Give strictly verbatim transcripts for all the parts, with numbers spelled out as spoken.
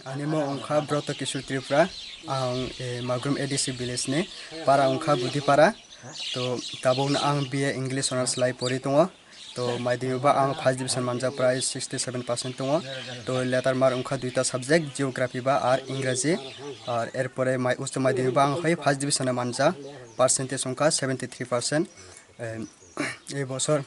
Ani mung wngkha Broto Kishore Tripura, ang, eh, Magrum A D C village ni, para wngkha Budipara. To tabukno ang B A English Honours lai pori tongo. To maidimio ba ang first division manjak, prai sixty seven percent tongo. To letter mark wngkha duita subject, geography ba ar Engraji. Ar erpore mai, usto maidimio ba ang hai first division manjak, percentage wngkha seventy three percent. Em, ei bosor,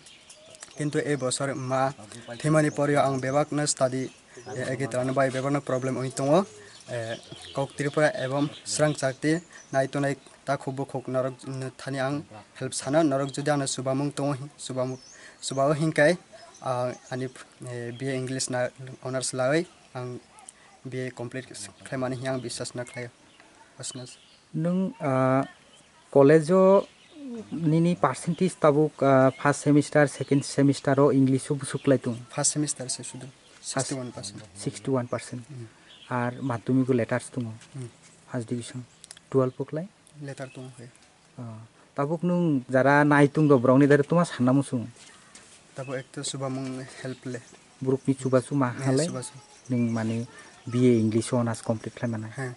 kintu ei bosor ma thimani porio ang bebakno study, eh, agi trani bai bebakno problem wngwi tongo. Eh, kok Tripura ebom srang chakti nai tonai takhuk bukhuk norok thani ang help sana, norok jodi ano chubamung tongo, chubamung, chubao hinkai, ah, ani, eh, B A English na honours laiwi ang B A complete khlaimani hiya ang biswas na khlaio. Asnas. Nwng, ah, college o nini percentage tabuk, ah, first semester, second semester o English o bwswk lai tongo? First semester se sudu, sixty one percent. Sixty one percent. Hmm. Ar madhyamik o letters tongo? Hmm. First division. Twelve o khlai? Letter tongo hai. Ah, tabuk nwng jara naitung rok borokni dare tuma sanna muchung? Tabuk ekta chubamung help le. Borokni chubachu ma hai, halai? Chubachu. Nwng mane B A English o honours complete khlai manai? Hai.